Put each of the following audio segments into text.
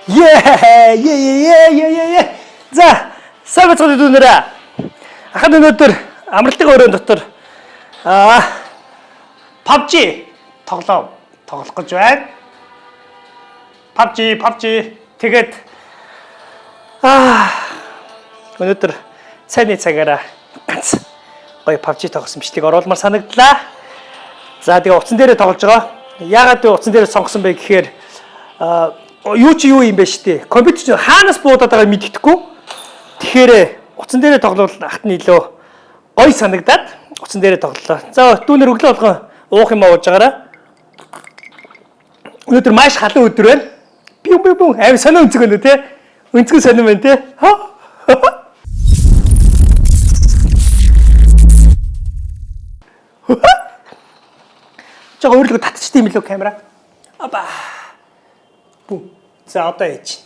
Е е е е е е. За, сайн байцгаана дүүнэрээ. Ахад өнөөдөр амралтын өрөөнд дотор PUBG тоглоом тоглох гэж байна. PUBG, PUBG тэгээд өнөөдөр цайны цагаараа ганц гоё PUBG тоглосон бичлэг оруулмаар санагдлаа. За тэгээ утсан дээрээ тоглож байгаа. Яагаад вэ утсан дээрээ сонгосон бэ гэхээр юу чи юу юм бэ штэ. Компьютер чинь хаанаас буудаад байгааг мэддэхгүй. Тэгэхээр утсан дээрээ тоглол ахт нь илүү гоё санагдаад утсан дээрээ тоглолоо. За дүүнер өглөө болгон уух юм ууж байгаараа. Өнөөдөр маш халуун өдөр байна. Бүү бүү бүү аим сонио өнцөг өнөө те. Өнцгөн сонин байна те. Ха. Жага өөрлөгөө татчихдээ юм лөө камера. Аба. Бүү. За одоо ээж.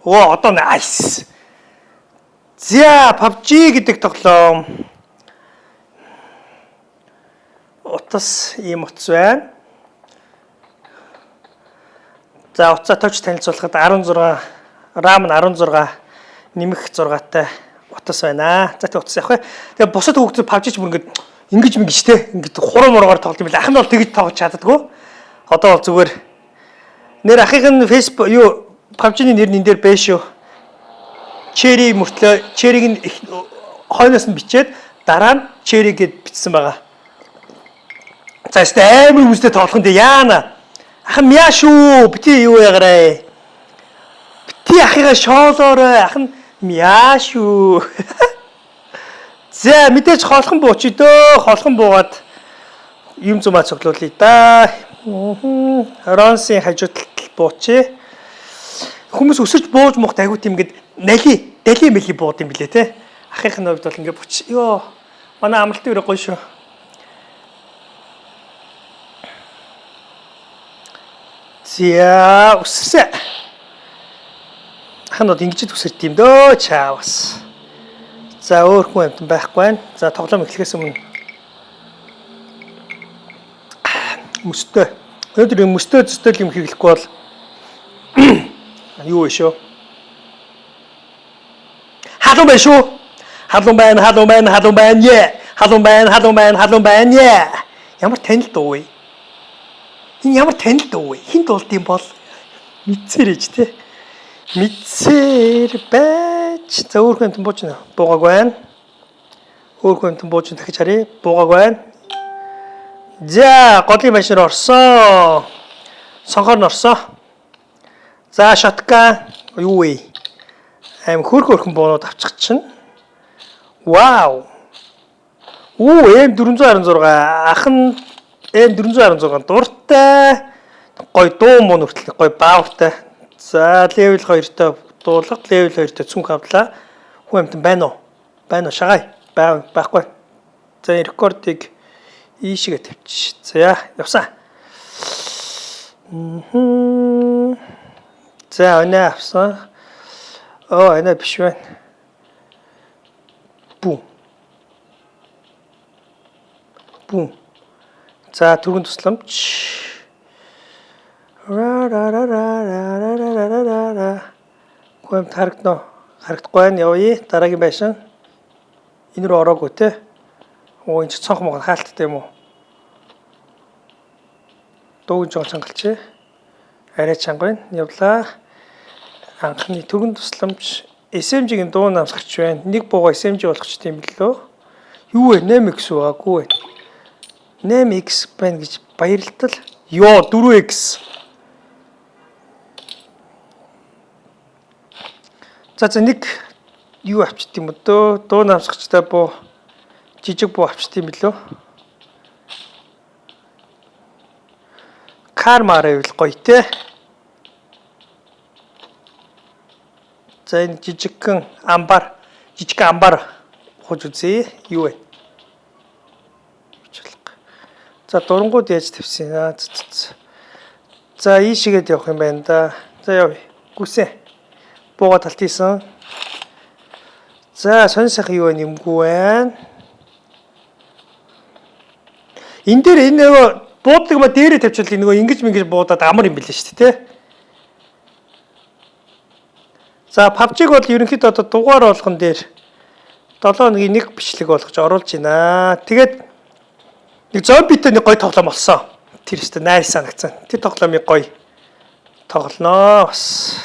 Оо одоо nice. За PUBG гэдэг тоглоом. Утас ийм утас байна. За утсаа товч танилцуулахад 16 RAM нь 16 нэмэх 6-тай утас байна. За тэг утас явах. Тэгээ бусад хүүхдүүд PUBG ч бүр ингэж ингэж мэгж те ингэж хуруу муруугаар тоглолт юм бэл. Ах нь бол тэгж тоглож чаддаггүй. Одоо бол зүгээр нэр ахыг нь Facebook юу PUBG-ны нэр нэн дээр бэ шүү. Cherry мөртлөө Cherry-г нь хойноос нь бичээд дараа нь Cherry гэд бичсэн байгаа. За өстой амар хүмүүстэй тоглох нь яана. Ах нь мяа шүү. Бити юу ягараа. Бити ахыгаа шоолоорой. Ах нь мяа шүү. За мэдээж холхон бууч дөө. Холхон буугаад юм зумаа цоглуулъя да. Ронсын хажуу талд буучээ. Хүмүүс өсөж бууж муухт айгуу тийм ингээд нали, дали мэли бууд юм билээ те. Ахынх нь хувьд бол ингээд буч. Йоо. Манай амралтын өрөө гоё шүү. За өссөн. Ах нь бол ингэж өсөрт юм дөө чаавас. За өөр хүн амтан байхгүй байна. За тоглоом эхлэхээс өмнө мөстөө. Өнөөдөр юм мөстөө зөстөл юм хэрэглэхгүй бол юу вэ шүү? Халуун байна шүү. Халуун байна, халуун байна, халуун байна. Е. Халуун байна, халуун байна, халуун байна. Е. Ямар танил дуу вэ? Энэ ямар танил дуу вэ? Хэн дуулд юм бол? Мэдсээр ээж те. Мэдсээр байж. За өөр хүн амтан бууж байна. Буугааг байна. Өөр хүн амтан бууж дахиж харъя. Буугааг байна. За голын машин руу орсон. Сонхоор нь орсон. За shotgun юу вэ? Аим хөрх хөрхөн буунууд авчих чинь. Вау. Үү M416 ах нь M416 дуртай. Гой дуу муу нүртэл гой баавартай. За level 2-той дуулга, level 2-той цүнх авлаа. Хүн амтан байна уу? Байна уу? Шагай. Байхгүй. За рекордыг ийшээ тавьчих. За явсан. За өнөө авсан. Оо энэ биш байна. Бүү. Бүү. За түргэн тусламж. Ра ра ра ра ра ра ра ра ра. Хүн харагдана. Харагдахгүй байна. Явъя. Дараагийн байшин. Энэ рүү ороогүй те. Оо энэ ч цонх могон хаалттай юм уу? Дууг жоо чангалчээ. Арай чанга байна. Явлаа. Анхны түргэн тусламж SMG-ийн дуу намсгарч байна. Нэг бууга SMG болгоч тийм лөө. Юу вэ? 8X байгаагүй вэ? 8X байна гэж баярлтал. Йоо 4X. За нэг юу авчт юм дөө? Дуу намсгачтай буу жижиг буу авчт юм билүү? Кар мараа гоё те. За энэ жижигхэн амбар, жижигхэн амбар хож үзье. Юу вэ? За дурангууд яаж тавьсан? За ийшээгээд явах юм байна да. За явъя. Гүсээ. Бууга талт хийсэн. За сонь сайхан юу вэ нэмгүй байна. Энэ дээр энэ нөгөө буудлыг ма дээрээ тавьчихвал нөгөө ингэж мингэж буудаад амар юм билээ шүү дээ, тэ? За, PUBG-г бол ерөнхийдөө одоо дугаар болгон дээр 7 хоногийн нэг бичлэг болгож оруулж байна. Тэгээд нэг зомбитэй нэг гоё тоглоом болсон. Тэр өстө nice санагцсан. Тэр тоглоомыг гоё тоглоноо бас.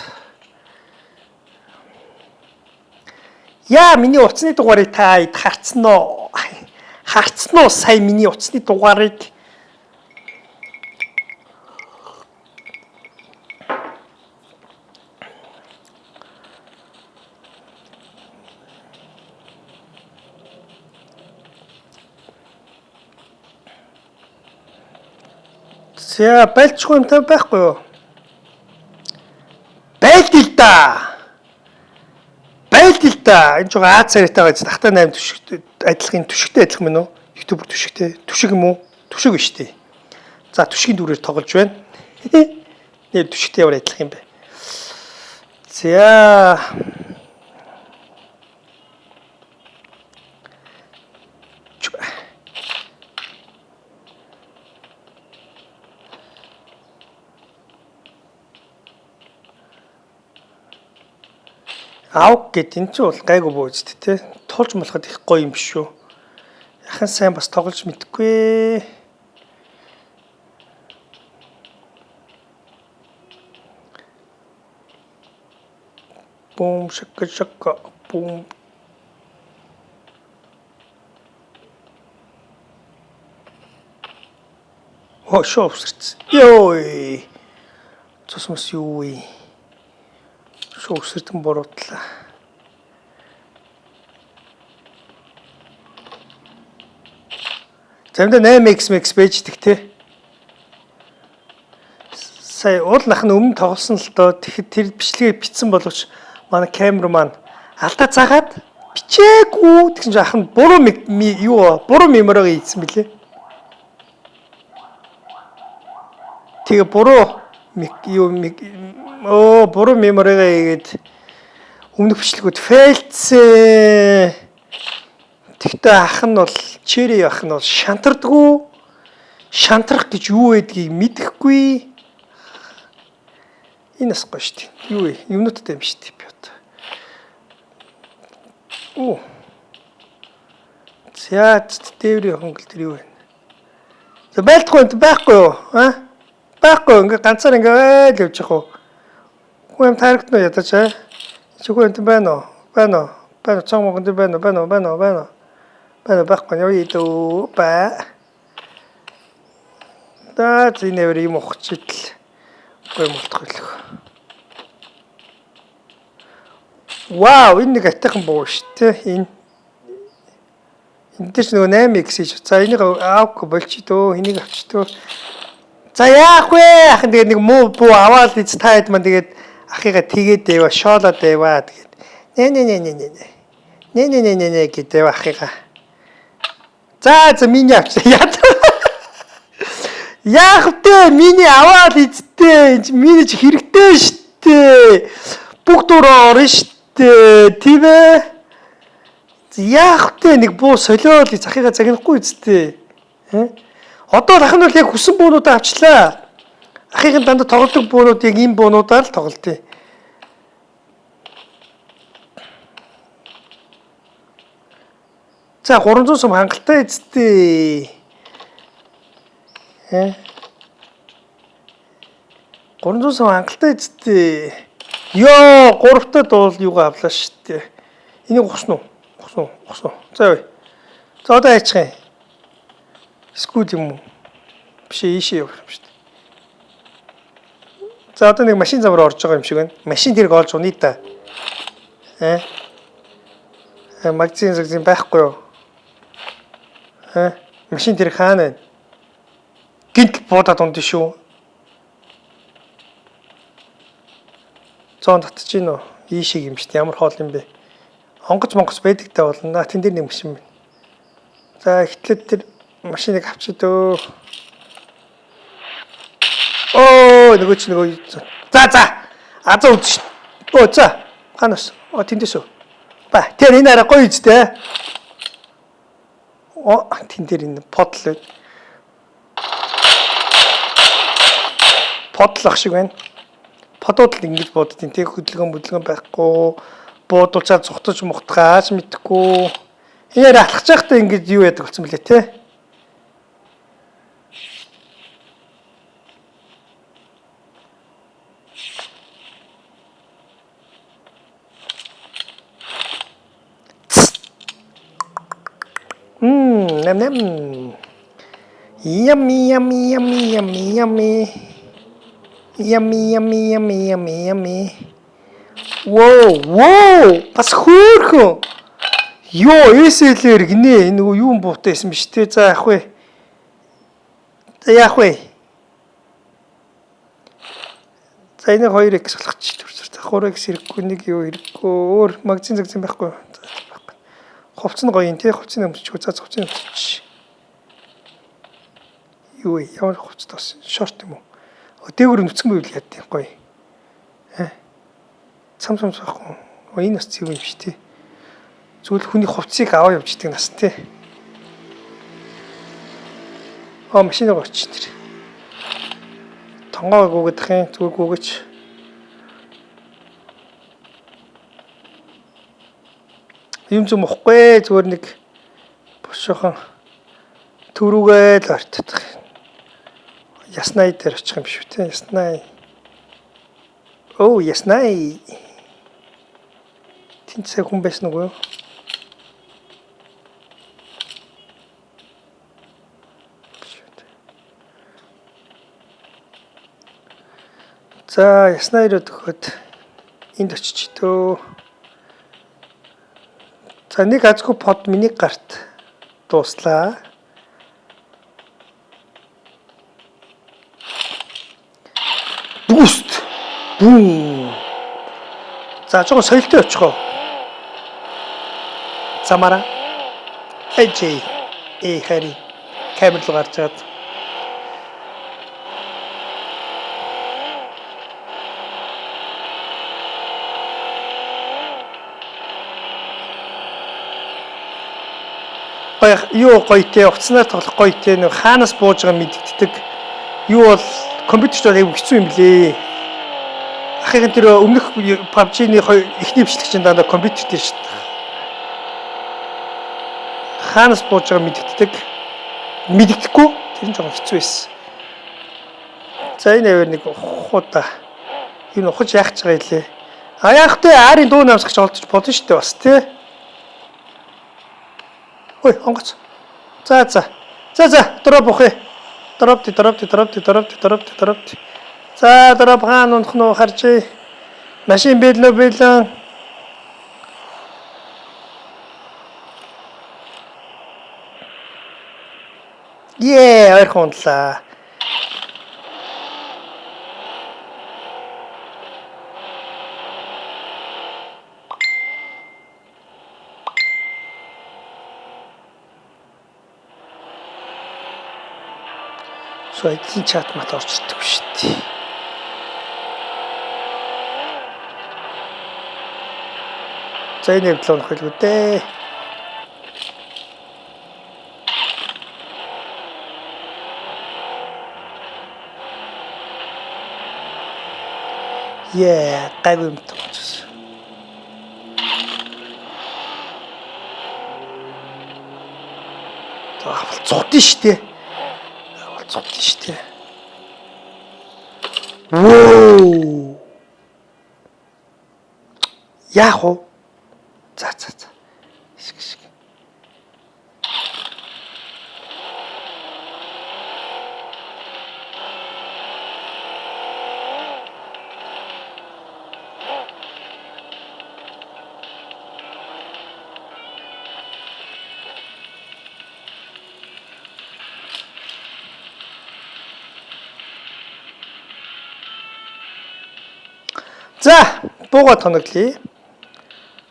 Яа, миний утасны дугаарыг та харцсан уу? Харцсан уу сая миний утасны дугаарыг? За, байлчгүй юм та байхгүй юу? Байлд л да. Байлд л да. Энэ жоо Аз царайтай байгаа тахта 8 түшигтэй адилхан түшигтэй адилхан мэн үү? YouTuber түшигтэй. Түшиг юм уу? Түшиг биш үү? За, түшгийн дүрээр тоглож байна. Нэр түшигтэй ямар адилхан юм бэ? За. Авг гэд энэ ч бол гайгүй бууж тэ. Тулж молоход их гоё юм биш үү? Яхан сайн бас тоглож мэдгүй. Бум шака шака бум. Хоо шоу үсэрсэн. Йой. Цус мус юу вэ? Шоу үсэрдэн буруутлаа. Заримдаа 8x max байж дэх те. Сая уул нах нь өмнө тоглосон л доо. Тэгэхэд тэр бичлэгээ бичсэн боловч манай камерман алдаа заагаад бичээгүй тэгсэн чинь ах нь буруу юу буруу меморог ийдсэн билээ. Тэгээ буруу юу өө буруу меморог ийгээд өмнөх бичлэгүүд фейлдсэн. Тэгтээ ах нь бол Черри ах нь бол шантардгүй. Шантрах гэж юу байдгийг мэдэхгүй. Энэ бас гоё шүү дээ. Юу вэ? Юмнуудтай юм шүү дээ би одоо. Оо. За, дээврийн хонгол тэр юу вэ? За, байлдахгүй юм байхгүй юу? А? Байхгүй ингээ ганцаар ингээ айл явж явах уу? Хүн юм таарагдана уу ядаж аа? Чи хүн юм байна уу? Байна уу? Байна уу? Цон могон дээр байна уу? Байна уу? Байна уу? Байна уу? Байна байхгүй явъя дөө ба. Да зинэвэр юм ухчитл гоё мултах байлг. Вау, энэ нэг атайхан буу шүү дээ. Энэ дээр ч нөгөө 8x хийж. За, энийг аавгүй болчих дөө. Энийг авчих дөө. За, яах вэ? Ахын тэгээд нэг муу буу аваад иц та хэд ман тэгээд ахыгаа тэгээд дэвэ шоолоод дэвэ тэгээд нэ нэ нэ нэ нэ нэ нэ нэ нэ нэ гэдэг ахыгаа. За за миний авч яа. Яах вэ? Миний аваад эцтэй. Энэ чи миний ч хэрэгтэй штэ. Бүх дураа орно штэ. Тийм ээ. Яах вэ? Нэг буу солиод захыгаа загнахгүй үсттэй. Э? Одоо ах нь бол яг хүсэн буунуудаа авчлаа. Ахыг нь дандаа тоглодог буунууд яг ийм буунуудаар л тоглолтын. За, 300 сум хангалттай эцтэй. Э? 300 сум хангалттай эцтэй. Йоо, гуравтаа дуул юугаа авлаа штэ. Энийг ухсан уу? Ухсан уу? Ухсан уу? За явъя. За, одоо яачих юм? Скут юм уу? Биш ээ, ийшээ явах юм шүү дээ. За, одоо нэг машин зам руу орж байгаа юм шиг байна. Машин тэрэг олж унъя та. Э? Магазин загзин байхгүй юу? Э? Машин тэрэг хаана байна? Гинт буудаад унд шүү. Зоон татж гин үү? Ийшээ юм шүү дээ. Ямар хоол юм бэ? Онгоц монгоц байдаг та болно. Тэн дээр нэг машин байна. За, эхлээд тэр машиныг авчид өө. Оо, нөгөө чи нөгөө. За за. Азаа үз шүү. Оо, за. Ханаас. Оо, тэндээс үү. Ба, тэр энэ арай гоё үстэй. Оо, тэн дээр энэ подл байд. Подлох шиг байна. Подууд л ингэж бууддیں۔ Тэг хөдөлгөөн бүдлгэн байхгүй. Буудулчаад зугтаж мухтгаач мэдхгүй. Энэ алхаж байхдаа ингэж юу яадаг болсон бэлээ те. Нам нам. Yummy, yummy, yummy, yummy, yummy. Yummy, yummy, yummy, yummy, yummy. Воу, воу, бас хөөрхөн. Йоо, SLR гинэ. Энэ нөгөө юу буутай байсан биш те. За яах вэ? За яах вэ? За энийг 2x болгочих. 3x хэрэггүй, нэг юу хэрэггүй. Өөр магазин загзын байхгүй. За байхгүй. Хувцас нь гоё юм те. Хувцсыг өмсчихгүй. За хувцсыг өмсчих. Юу вэ? Ямар хувцас тос? Шорт юм уу? Дээгүүр нүцгэн байвал яд юм гоё. Э? Цам цам байхгүй. Энэ бас зөв юм биш те. Зүгээр хүний хувцсыг аваа явж идэг нас те. Аа машинаар очиж тэр. Тонгоо гүгдэх юм зүгээр гүгэж. Юм зүм ухгүй зүгээр нэг бушуухан төрүүгээ л ортодох. Яснай дээр очих юм биш үү те. Яснай. Оо, Яснай. Тэнцээ хүн байсан уу юу? За, Яснай руу төхөөд энд очиж дөө. За, нэг азгүй под миний гарт дууслаа. Boost. Бүүн. За, жоохон соёлтой очих уу? Замаараа. Эжээ. Э хари. Камер руу гарч чаад. Гоё юу гоё те утаснаар тоглох гоё те нэг хаанаас бууж байгаа мэдэгддэг. Юу бол компьютерт бол айгүй хэцүү юм блээ. Ахын тэр өмнөх PUBG-ний эхний бичлэг чинь дандаа компьютер дээр шүү дээ. Хаанаас бууж байгаа мэдэгддэг. Мэдэгдэхгүй тэр нь жоохон хэцүү байсан. За энэ аваар нэг ухуу да. Энэ ухаж яах гэж байгаа илээ. А яах вэ? Арын дуу намсгч олдож болно шүү дээ бас тий. Ой, онгоц. За за. За за, drop ухъя. Drop ди, drop ди, drop ди, drop ди, drop ди, drop ди. За, drop хаана унах нь харж. Машин бэлнэ бэлэн. Ее, ойрхон унлаа. Суу эзэн чат мат орж ирдэг шүү дээ. За энэ хэвлээ унах байлгүй дээ. Ее, гайгүй юм тооцсон. Авал цухтын штэ. Авал цухтын штэ. Воо. Яах вэ? За за за. Шиг шиг. За, бууга тоноглоё.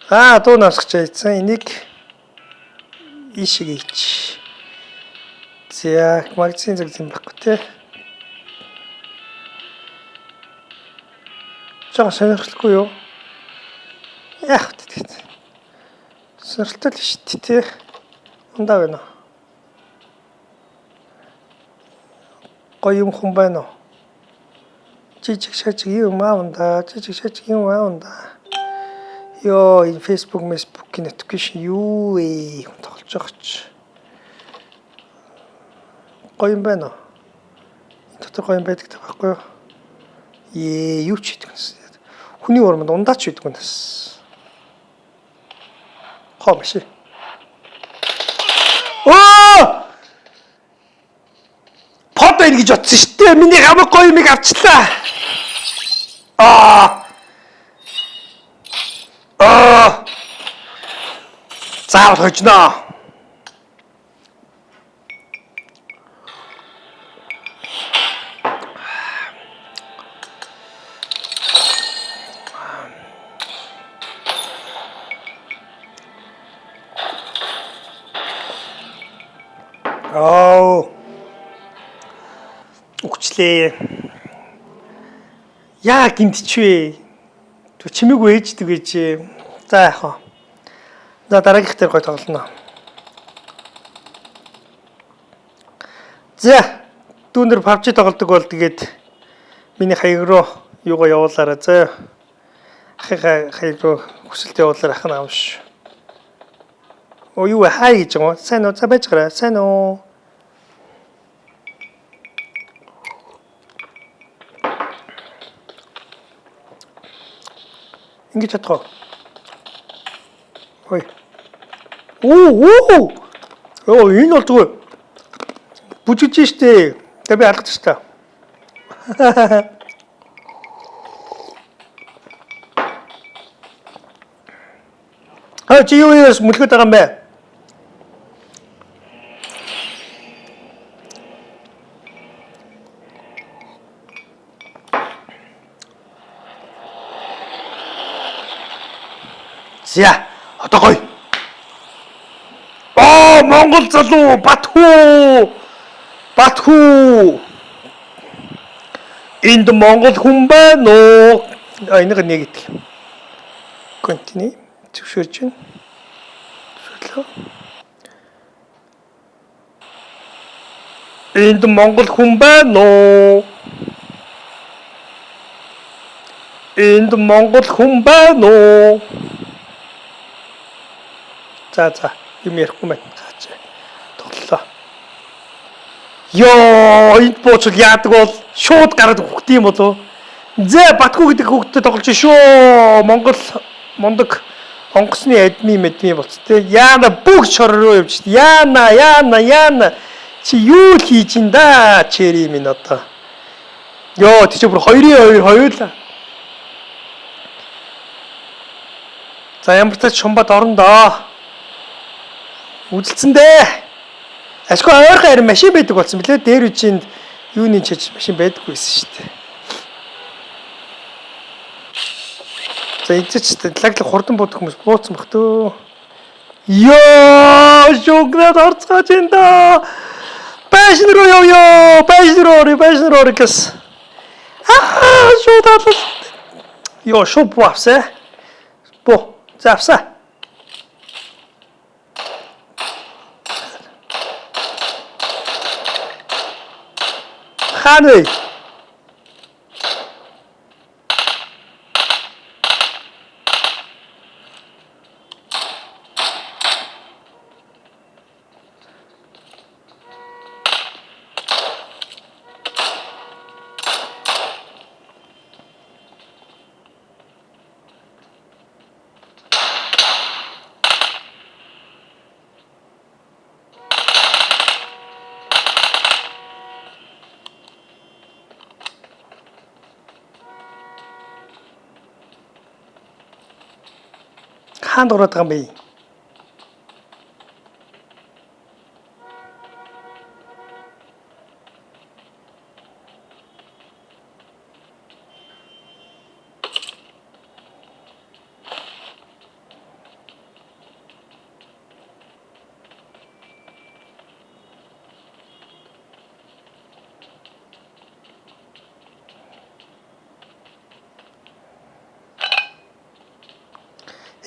Аа, дуу намсгч айцсан. Энийг ийшээ ич. За, магазин зүг юм байхгүй те. Жага сонирхолгүй юу? Яах вэ тэгээд. Сонирхолтой л шүү дээ те. Ундаа байна уу? Гоё юм хүн байна уу? Жижиг шажиг юм аавнда. Жижиг шажиг юм аавнда. Йоо, энэ Facebook, Facebook-ийн notification юу вэ? Хүн тоглож байгаа ч. Гоё юм байна уу? Энэ дотор гоё юм байдаг байхгүй юу? Ээ, юу ч хийдэг юм. Хүний урманд ундаач хийдэг юм бас. Хоо машин. Оо! Под байна гэж бодсон шүү дээ. Миний хамаг гоё юмыг авчлаа. Аа! Аа! Заавал хожноо. Аа. Үгчлээ. Яа гинтчвэ. Тү чимээгүй ээждэг гэж. За яах вэ? За дараагийнх дээр гой тоглоно. За дүүнер PUBG тоглодог бол тэгээд миний хаяг руу юугаа явуулаарай заа. Ахыгаа хаяг руу хүсэлт явуулаар ах нь аавш. Оо юу вэ? Хай гэж байгаа юм. Сайн уу? За байж гараа. Сайн уу? Ингэж чадах уу? Ой. Оо, оо. Оо, энэ бол зүгээр бүжиглэж штэ. Тэгээ би алгад штэ. Аа чи юу яас мүлгöd байгаа юм бэ? За, одоо гоё. Оо, Монгол залуу Батхүү. Батхүү. Энд Монгол хүн байна уу? А энийг нэг итэл. Continue. Зөвшөөрч байна. Зөвшөөрлөө. Энд Монгол хүн байна уу? Энд Монгол хүн байна уу? За за, юм ярихгүй байна. Хаач. Тоглолоо. Йоо, энд буучвал яадаг бол шууд гараад өгөх юм болов. Зэ Батгүй гэдэг хүүхдтэй тоглож шүү. Монгол мундаг онгоцны админ мэдми болц тээ. Яана бүх шор руу явж шít. Яана, яана, яана. Чи юу л хийж ин да? Чери минь одоо. Йоо, тийч бүр 2-2 хоёул. За ямар ч тач шумбад орно доо. Үзэлцэн дээ. Ашгүй ойрхон харин машин байдаг болсон билээ. Дээр үжинд юуны чиж машин байдаггүй байсан шүү дээ. За эцэч лаглаг хурдан буудаг хүмүүс бууцсан бах төө. Йоо, шугнаад орцгооч энэ доо. Байшин руу явъё. Байшин руу орё, байшин руу орё гэс. Аа, шууд алал. Йоо, шууд буу авсаа. Буу. За авсаа. Хаана вэ? Хаана дураад байгаа юм бэ?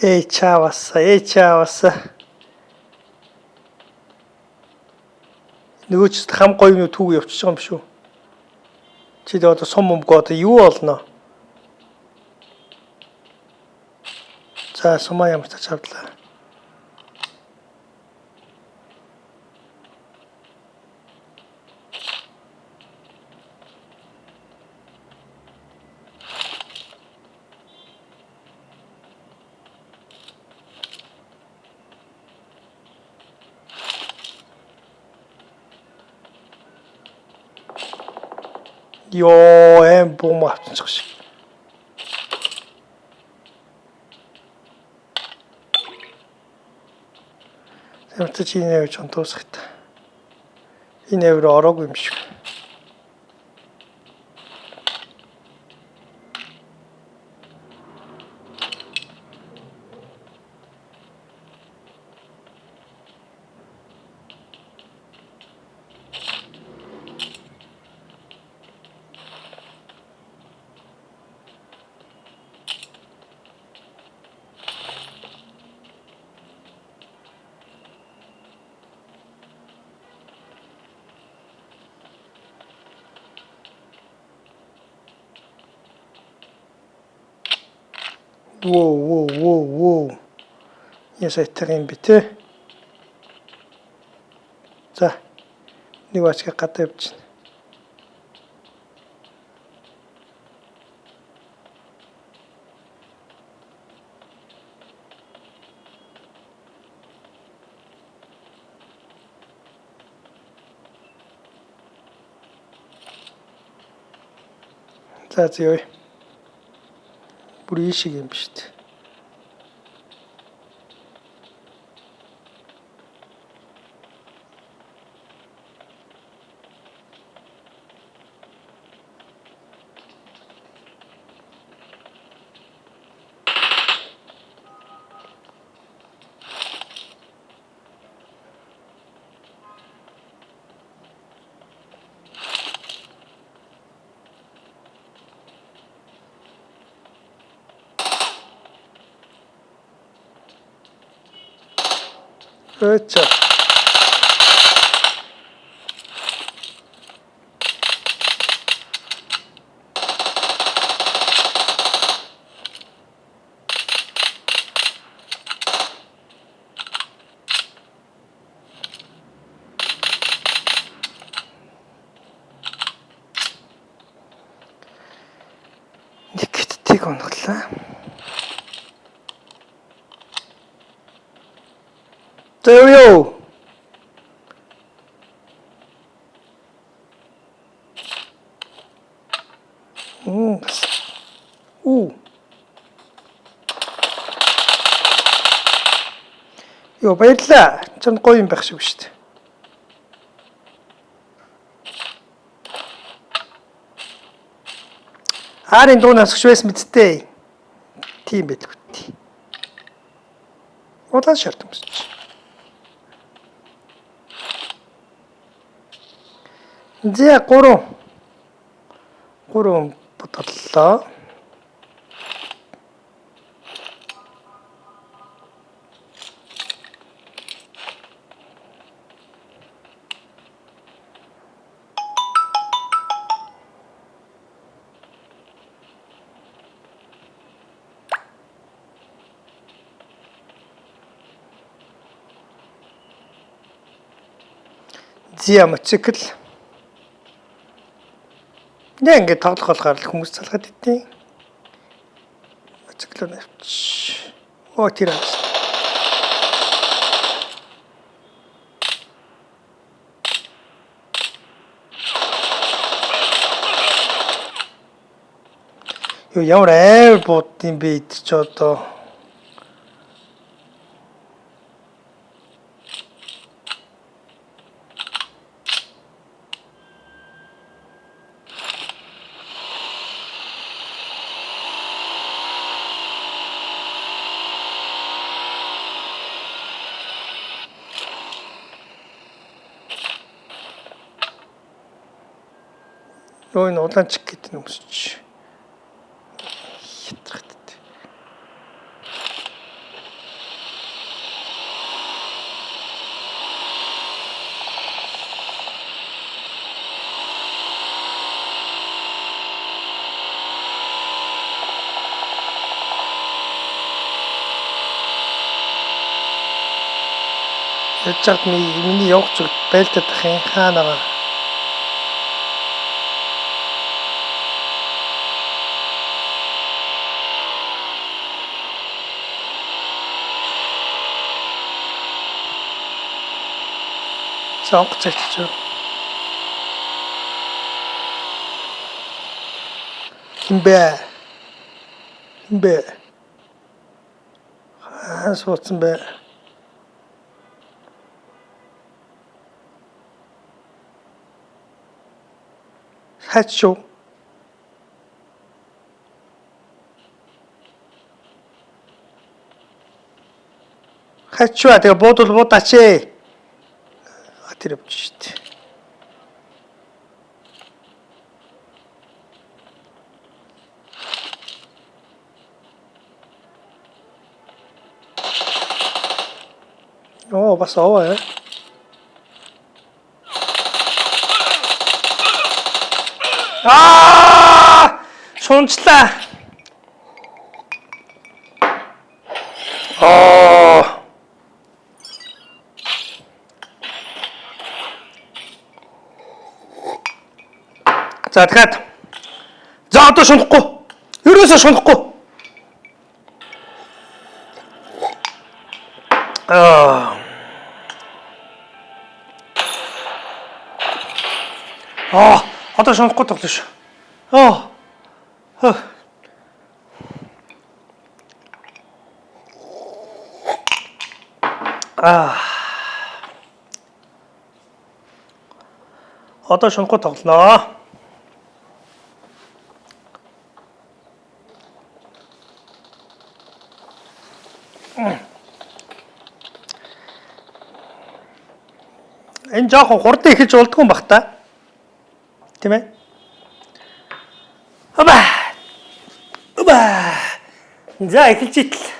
Эй чааваса, эй чааваса. Нөгөө ч хам гоё юм түүг явчихж байгаа юм шүү. Чи одоо сум өмгөө одоо юу олно? За сумаа ямар тач авдлаа. Йоо, эм бум авчих шиг. Ямар ч энэ явж онтуусах та. Энэ авир ороогүй юм шиг. Воу, воу, воу, воу. Ясайтар юм би те. За. Нэг бачка гадаа явчихна. За зөө. Бүр ийм шиг юм биш үү? Өчө. Нэг хиттийг унглаа. За юу? Уу. Йоо, баярлалаа. Чамд гоё юм байх шиг шүү дээ. Аарын дуунаас өгч байсан мэт дээ. Тийм байлгүй дээ. Удаан шарт өмсч. За 3 3 бодлоо. За мотоцикл. Нэ ингээд тоглох болохоор л хүмүүс залгаад идэв. Мотоциклоор навч. Оо тэр аа. Юу ямар айр буудсан бэ идэж ч одоо. Юу энэ улаан чиг гэдэг нь өмсч. Хятгат. Яаж чад миний явах зүг байлдаад ах юм хаана байгаа. За онгоц ачиж юу. Хинбэ? Хинбэ? Хаан суудсан бэ? Хайч шүү. Хайч шүү. Тэгээ буудвал буудаач ээ. Тэр явж штт. Оо бас овоо. Аа! Шунчлаа. Аа. За дахиад. За одоо шунахгүй. Ерөөсөө шунахгүй. Аа. Аа, одоо шунахгүй тоглоно шүү. Аа. Аа. Одоо шунахгүй тоглоно. Энэ жоохон хурдан эхэлж болдгоо юм бах та. Тийм ээ? Оба. Оба. За эхэлж итэл.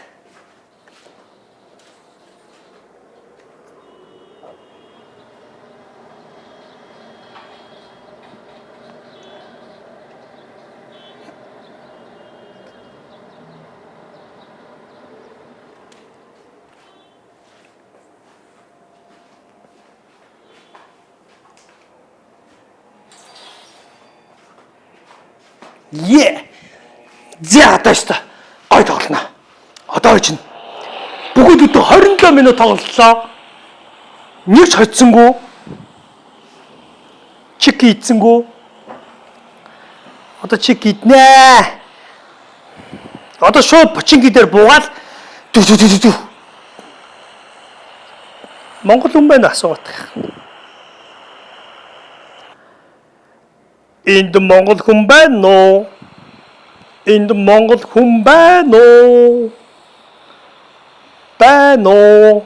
Е. За одоо шүү дээ. Гой тоглоно. Одоо чинь бүгд өдөө 27 минут тоглолоо. Нэг ч хоцсонгүй. Чик ийдсэнгүү. Одоо чик иднэ. Одоо шууд Pochinki дээр буугаал дү дү дү дү. Монгол хүн байна асуугаад. Энд Монгол хүн байна уу? Энд Монгол хүн байна уу? Байна уу?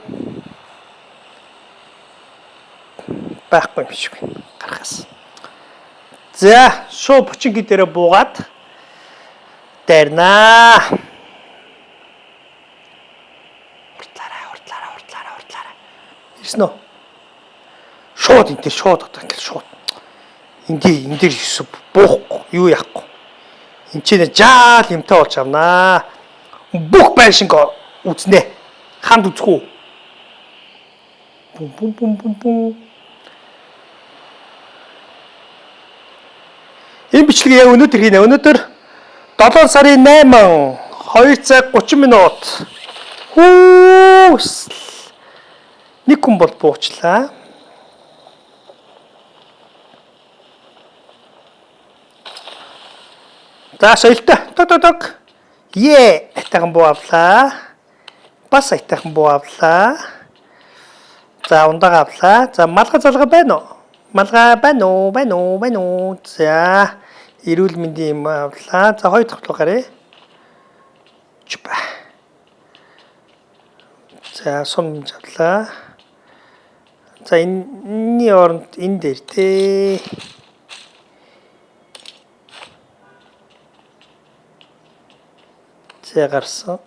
Байхгүй юм шиг гарахаас. За, шууд Pochinki дээрээ буугаад дайрнаа. Уртлаарай, уртлаарай, уртлаарай, уртлаарай. Ирсэн үү? Шууд энэ дээр шууд одоо ингээл шууд. Энд дээр юусоо буухгүй, юу яахгүй. Энд чинь жаал юмтай болж авнаа. Бүх байшинг үзнэ. Хамт үзэх үү? Бум бум бум бум бум. Энэ бичлэг яг өнөөдөр хийнэ. Өнөөдөр 7 сарын 8 2 цаг 30 минут. Хүү. Нэг хүн бол буучлаа. За соёлтой. Тог тог тог. Е, айтайхан буу авлаа. Бас айтайхан буу авлаа. За ундаага авлаа. За малгай залга байна уу? Малгай байна уу? Байна уу? Байна уу? За эрүүл мэндийн юм авлаа. За хоёр дахь руу гаръя. Чупа. За сум авлаа. За энэний оронд энэ дээр тий. За гарсан.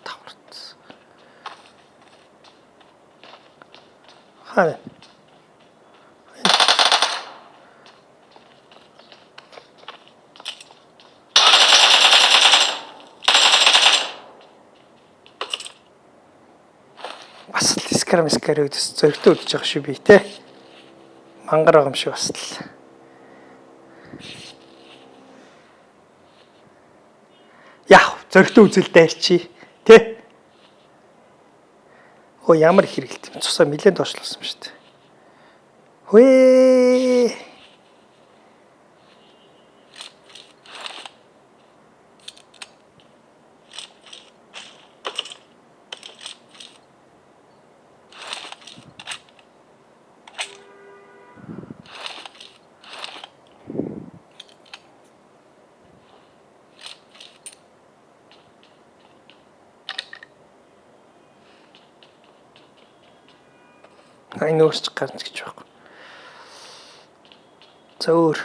Таварт. Хаана? Бас л SCAR MSCAR үүдээс зөрөгтэй үдэж байгаа шүү би те. Мангар байгаа юм шиг бас л. Яг зөрөгтэй үзэл дайрчи те. Оо ямар их хэрэгэлт юм. Цусаа нэлээд доошлуулсан юм шүү дээ. Хвээ. Энэ өөрч гарч гэж байхгүй. За өөр.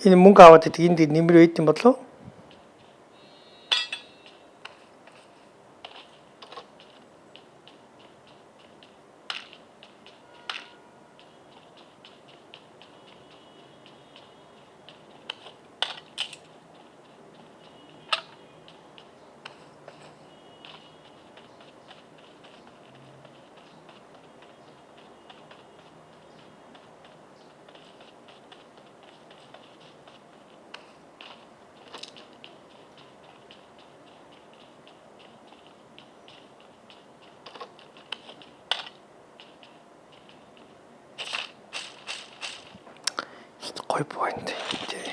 Энэ мөнгө аваад идэг энд нэмэр байд юм болов? Гой point тий.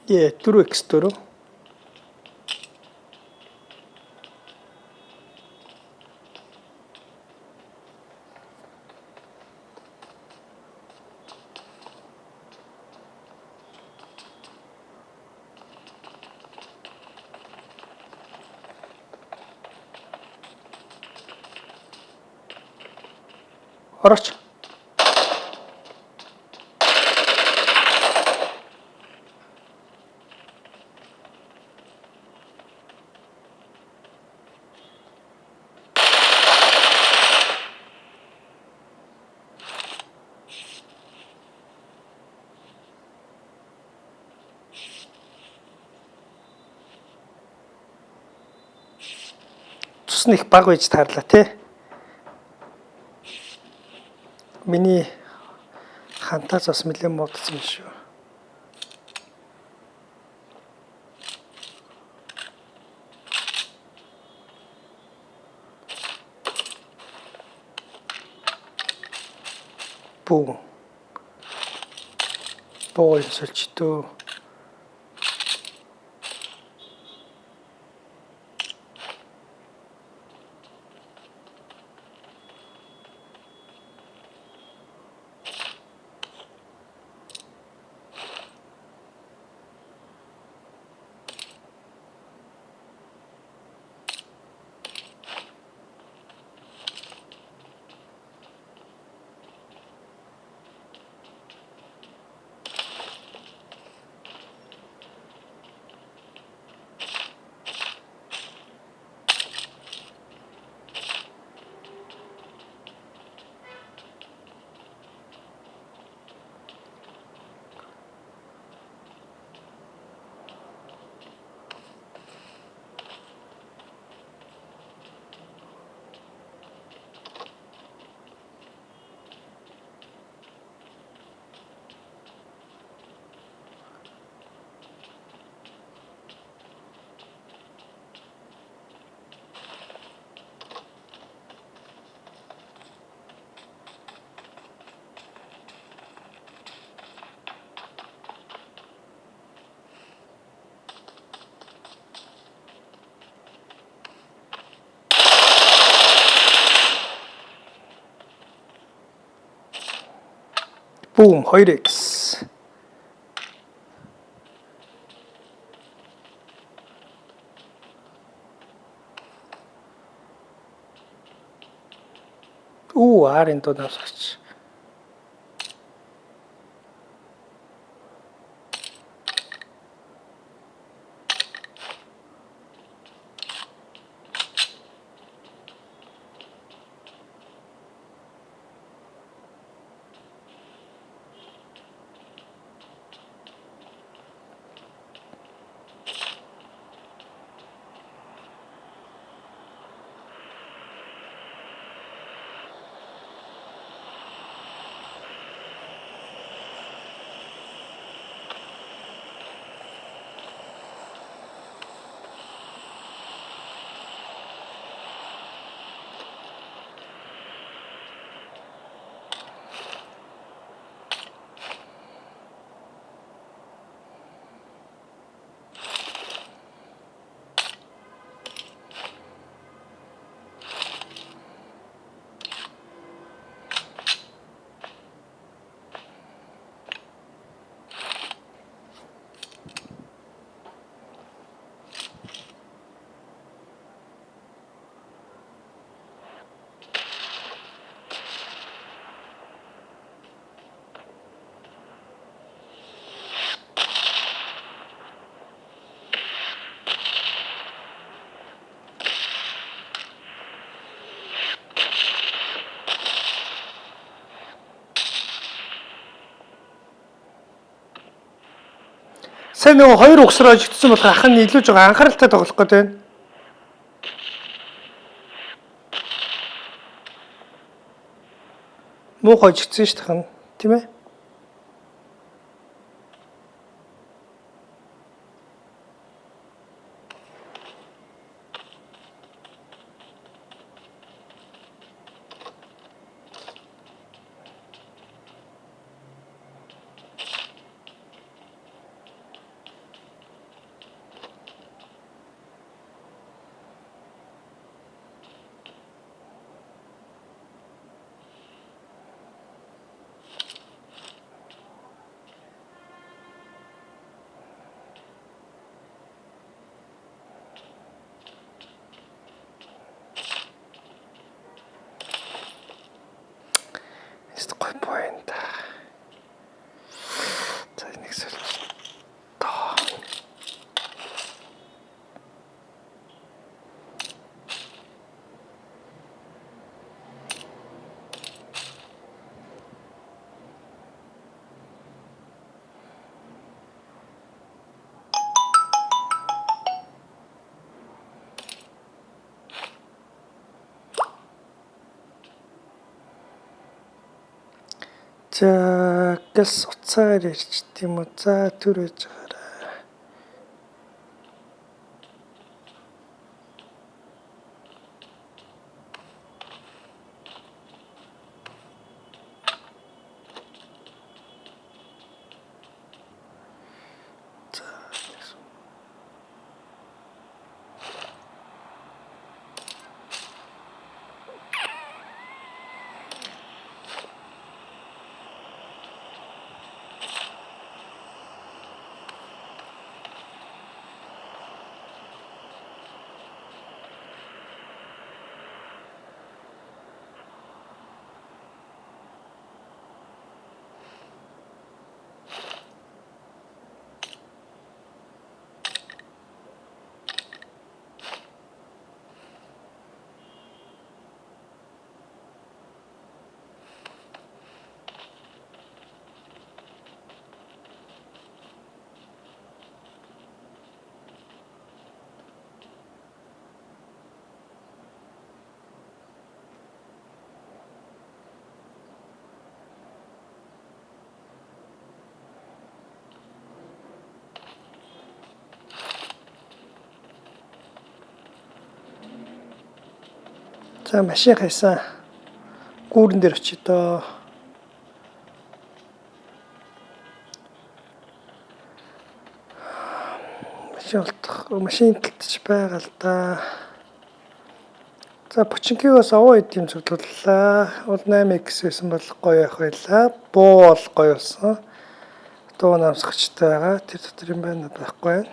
Е 4x4. Орооч. Цус нь их бага байж таарлаа тий. Миний хантаас бас нэлээд муудсан юм шүү. Бүү. Боо юм сольчдөө. Бүүм 2x. Үү, арын дуу давсагч. Сайн нөгөө хоёр угсраа ожигдсон болох ах нь илүү жоо анхааралтай тоглох гээд байна. Муухай ожигдсон шүү дээ, тийм ээ? Гоё point. За нэг сольж. За гэс уцаар ирчт юм уу? За түр байж байгаарай. За машин хайсан гүүрэн дээр очие доо. Машин олдох машин талдч байгаа л да. За Починкигоос овоо ид юм цуглууллаа. Уул 8x байсан бол гоё явах байлаа. Буу бол гоё болсон. Дуу намсгачтай байгаа. Тэр дотор юм байна байхгүй байна.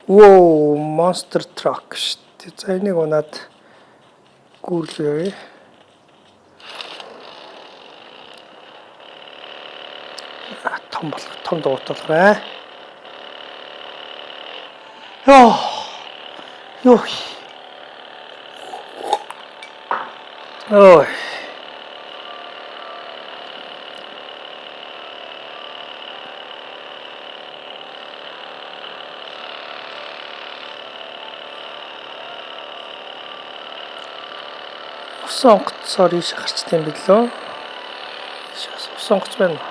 Воо, Monster Truck шүү дээ. За энийг унаад гүрлээ явъя. Том болох, том дуутай болохоор аа. Йоо. Йоо. Ой. Усан онгоцоор ийш гарчт юм билүү? Ийш усан онгоц байна уу?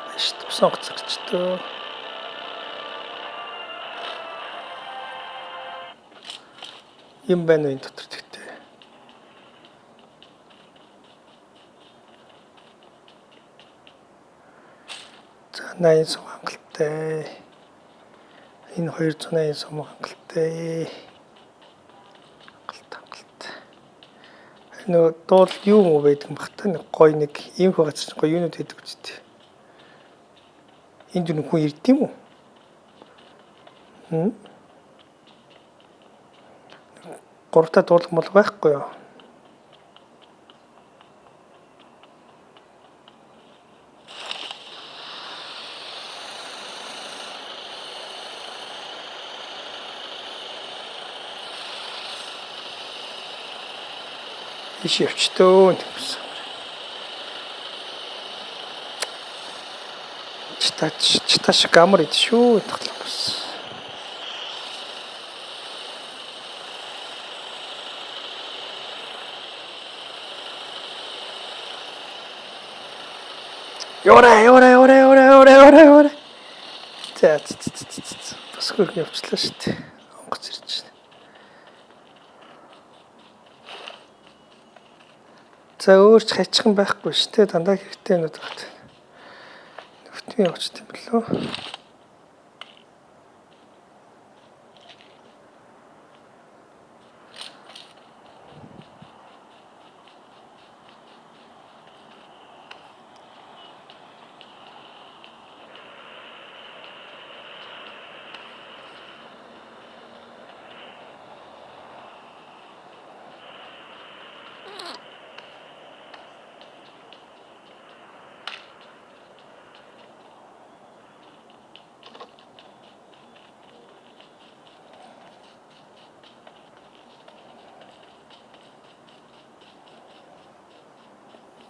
Байна шүү дээ. Усан онгоц гарчтөө. Юм байна уу энэ дотор тэгтээ? За 80 сум хангалттай. Энэ 280 сум хангалттай. Хангалт. Нөгөө дуул юу юм байдаг юм бах та нэг гоё нэг ийм хөө газар чинь гоё юунууд байдаг үсттэй. Энд юу хүн ирд юм уу? Гуравтаа дуулах мол байхгүй юу? Иш явчтөө гэсэн. Читаш гамар ид шүү тоглох бас. Яваарай, яваарай, яваарай, яваарай, яваарай, яваарай. За, бас хөрх явчлаа шүү дээ. Онгоц ирж байна. За өөр ч хачхан байхгүй шүү дээ. Дандаа хэрэгтэй юмнууд байна. Нүхтэн явчихсан юм болоо.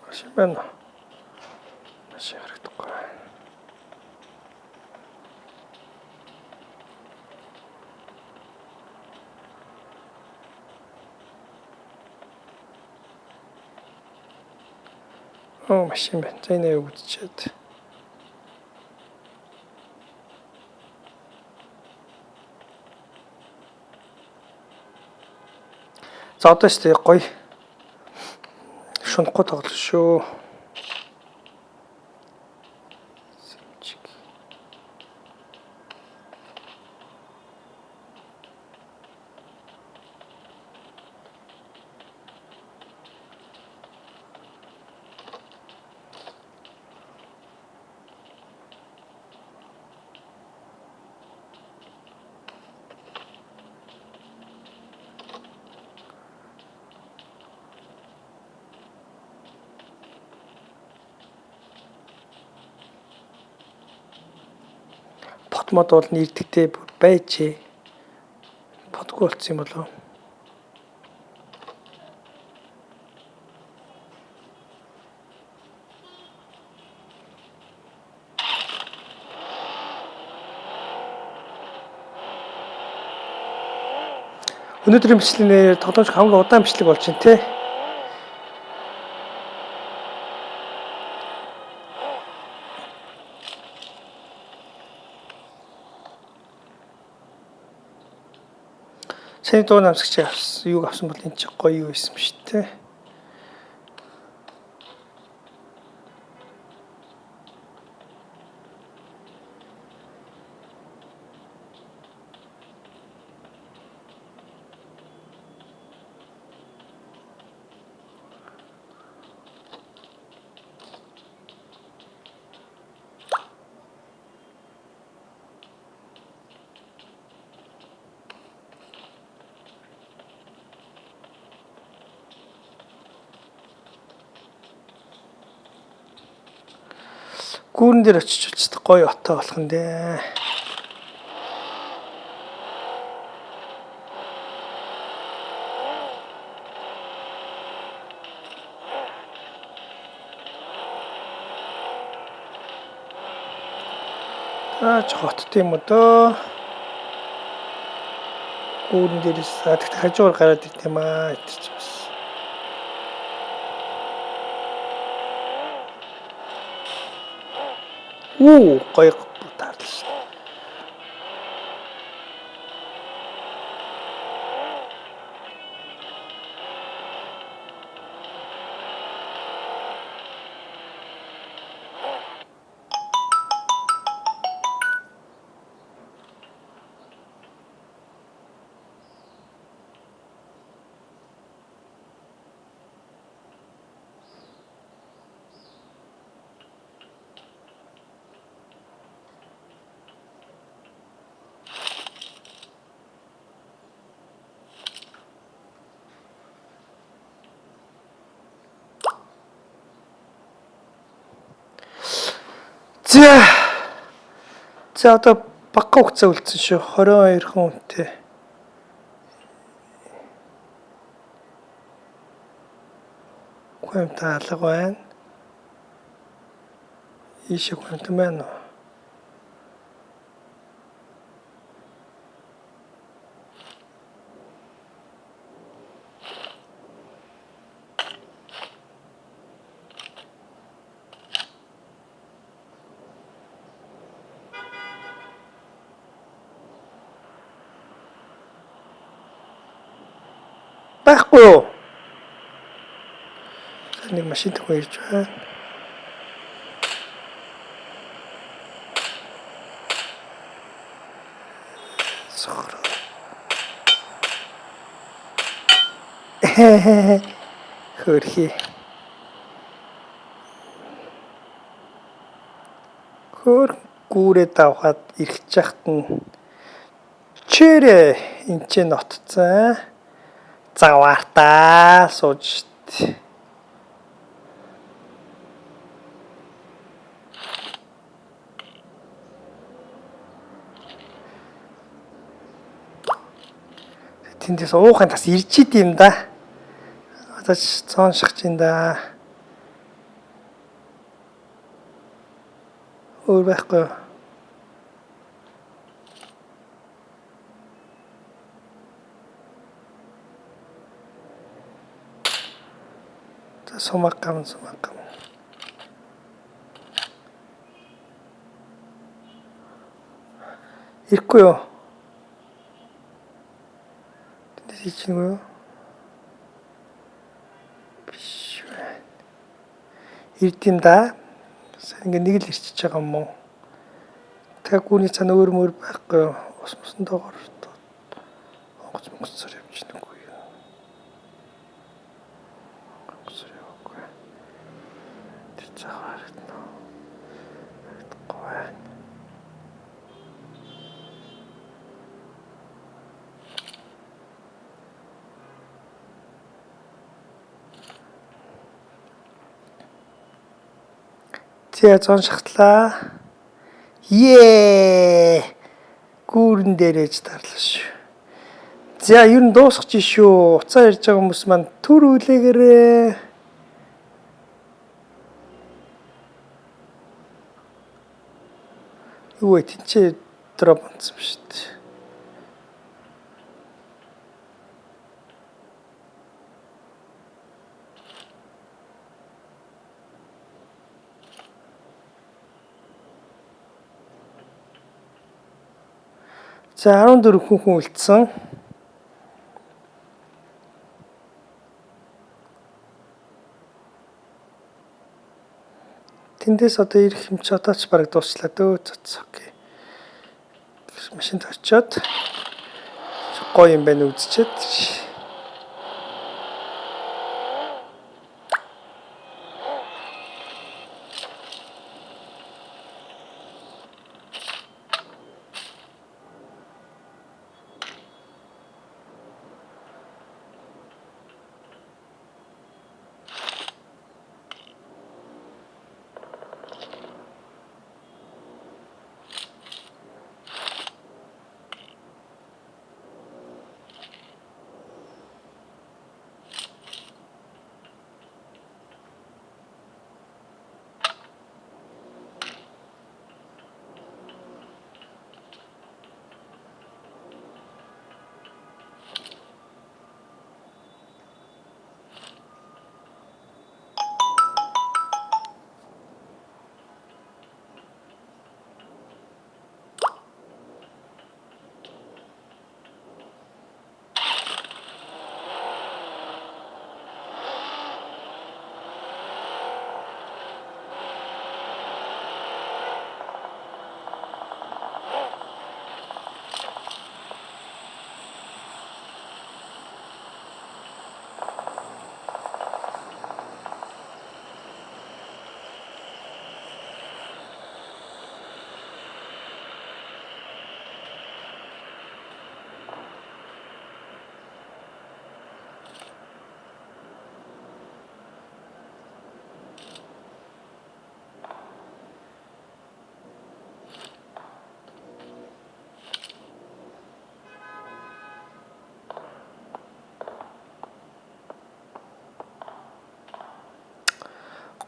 Машин байна. Машин харагдахгүй. Оо, машин байна. За энэ юу үзчихэд. За одоо шүү дээ гоё. Шунахгүй тоглоно шүү. Мод бол нэрдэгтэй байжээ. Подгүй болцсон юм болов. Өнөөдрийн бичлэг нэр тоглоомч хамгийн удаан бичлэг болж байна те. Сайн дуу намсгч авсан, юг авсан бол энэ ч гоё юу байсан юм шүү дээ. Гүүрэн дээр очиж очиж гоё отоо болох нь дээ. Аа ч хоттой юм уу дөө. Гүүрэн дээрээс тэгт хажуугаар гараад ирд юм аа идэрч бас. Уу гоё таарлаа шүү дээ. За. За одоо багахан хугацаа үлдсэн шүү. 22 хүн үнэтэй. Хүмтэй алга байна. Ийшээ хүмтэй байна уу? Байхгүй юу? Нэг машин төхөө ирж байна. Сохроо. Хөрхи. Хөр гүүрээ давхад ирэх чахт нь чирээ энэ ч нотцсон. Заваартаа сууж штт. Тэндээс уухын тас ирж идэм да. Одоо ч цоон шахаж ин да. Өөр байхгүй. За сумаг гам сумаг гам. Ирэхгүй юу? Тэндээс ичнэ юу? Биш байна. Ирд юм да. Ингээ нэг л ирчихэж байгаа юм уу? Тэгээ гүний цаана өөр мөр байхгүй юу? Ус мусан доогоор онгоц монгоцоор явчихнаггүй юу? Онгоцоор яваагүй. Тэр цаах харагдана. Харагдахгүй байна. За зон шахтлаа. Ее! Гүүрэн дээрэж дарлаа шүү. За ер нь дуусгаж шүү. Уцаа ярьж байгаа хүмүүс маань түр үлээгээрээ. Юу вэ тэнцээ дроп онцсон шүү дээ. За 14 хүн үлдсэн. Тэндээс одоо ирэх юм чи одоо ч бараг дуусчлаа дөө. Цоц окей. Машинд очиод гоё юм байна үзчихэд.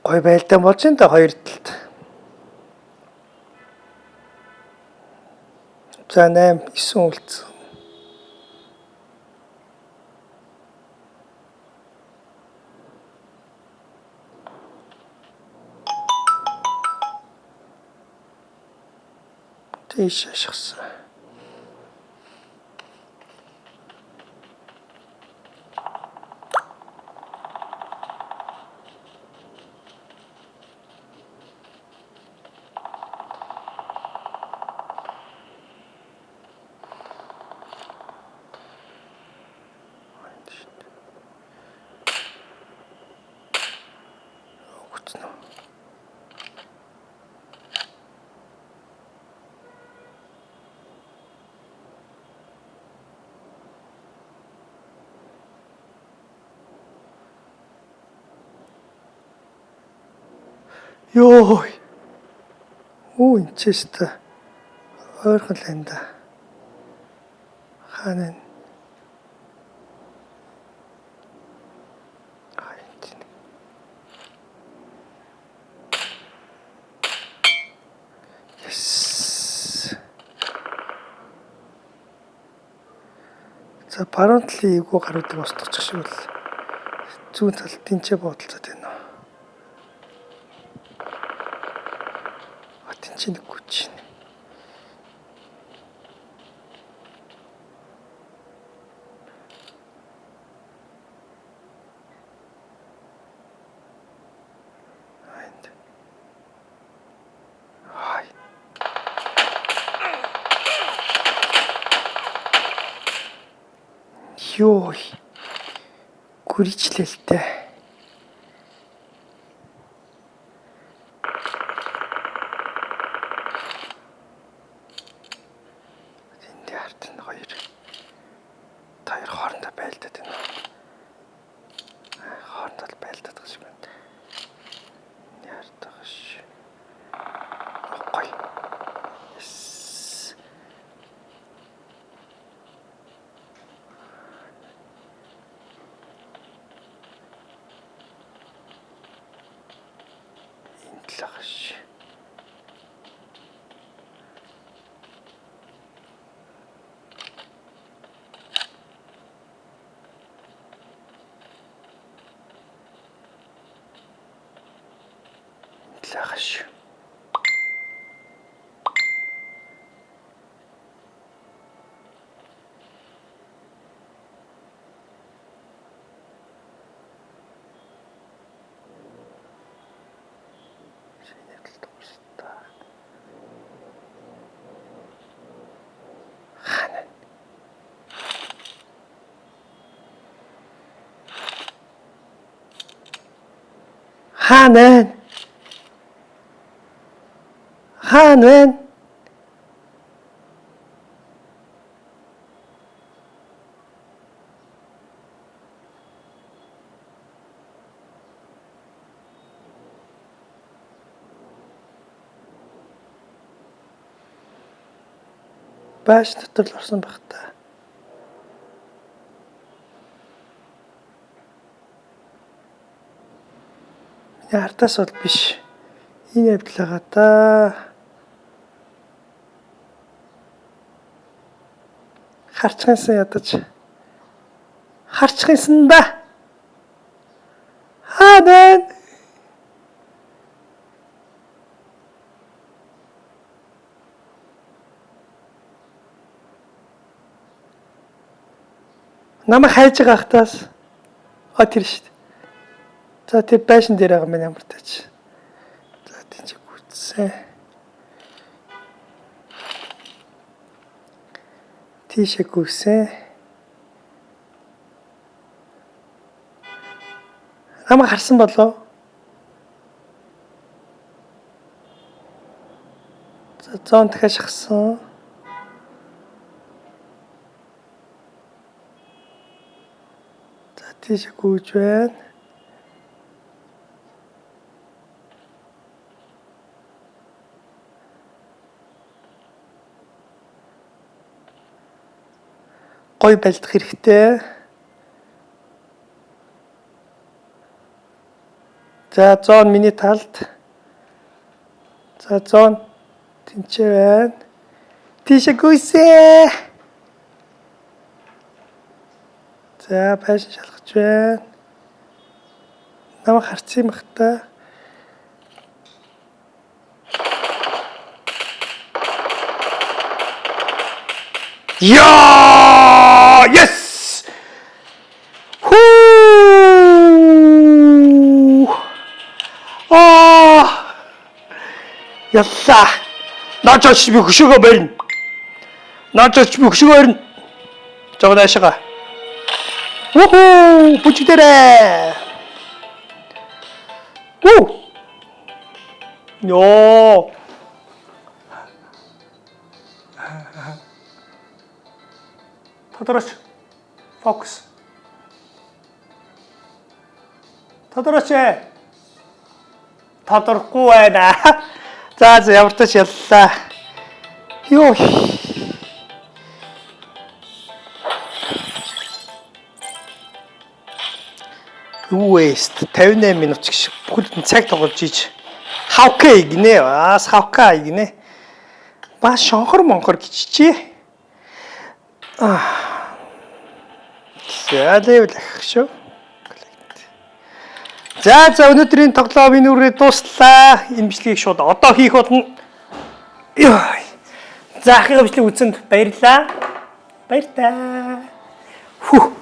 Гой байлдаан болж энэ хоёр талд. За 8 9 үлдсэн. Тийш ашигсан. Йоо. Оо энэ ч өстой. Ойрхон л энэ да. Хаана вэ? Yes. За баруун талын эвгүй гаруудыг устгачих шиг бол зүүн талд тэнцээ буудалцаад байна уу? А тэнцээ нэг гүч. Йоо. Гүричлээ л дээ. Тэнд ард нь хоёр. Та хоёр хоорондоо байлдаад байна. Хоорондоо л байлдаад байгаа шиг байна. Энэ ард байгаа ш. Гоё. Yes. Энд л байгаа ш. Энд л байгаа ш. Хаана? Хаана? Хаана вэ? Байш дотор л орсон байх та. Миний ардаас бол биш. Энэ явдал байгаа та. Харчихсан ядаж. Харчихсан да. Хаана? Намайг хайж байгаа хтаас. А тэр шүү дээ. За тэр байшин дээр байгаа юм ямар тач. За тийч гүйтсэн. Тийшээ гүйсэн. Намайг харсан болов. За зоон дахиад шахсан. За тийшээ гүйж байна. Гой байлдах хэрэгтэй. За, zone миний талд. За, zone тэнцээ байна. Тийшээ гүйсээ. За, байшин шалгаж байна. Намайг харсан юм бах та. Яа! Yes! Хүү! Аа! Яллаа. Наач очиж би хөшөөгөө барина. Наач очиж би хөшөөгөө барина. Жог наашаага. Уху! Бүжиг дээрээ. Уу! Йоо. Тодорч. Фокус. Тодорч ээ. Тодорхгүй байна. За за, ямар ч тач яллаа. Йоо. Waste 58 минут гэж бүхэлд нь цаг тоглож иж. Хавкай гинэ. Аа, хавкай гинэ. Ба шонхор монхор гिचжээ. Аа. За, level ахих шүү. За за, өнөөдрийн тоглоом энэ үрээ дууслаа. Энэ бичлэгийг шууд одоо хийх болно. Йой. За, ахын бичлэг үзсэнд баярлалаа. Баяртай. Хүү.